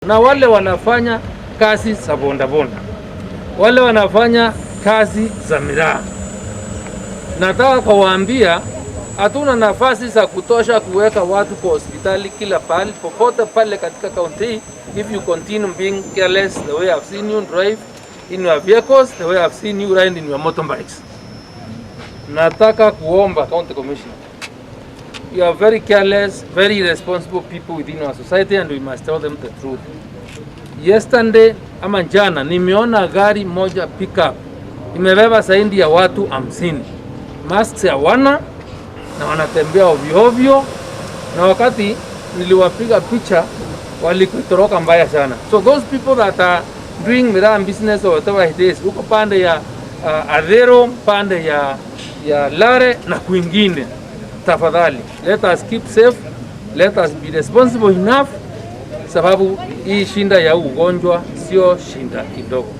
Na wale wanafanya kazi za bondabonda, wale wanafanya kazi za miraa, nataka kuwaambia hatuna nafasi za kutosha kuweka watu kwa hospitali kila pahali popote pale katika kaunti hii. If you continue being careless the way I've seen you drive in your vehicles, the way I've seen you ride in your motorbikes. Nataka kuomba, County Commissioner, you are very careless, very irresponsible people within our society, and we must tell them the truth. Yesterday ama jana nimeona gari moja pickup imebeba zaidi ya watu 50, masks hawana na wanatembea ovyo ovyo, na wakati niliwapiga picha walitoroka mbaya sana. So those people that are doing miraa business or whatever it is, huko pande ya Ahero, pande ya Lare na kwingine, tafadhali let us keep safe, let us be responsible enough, sababu hii shida ya ugonjwa sio shida kidogo.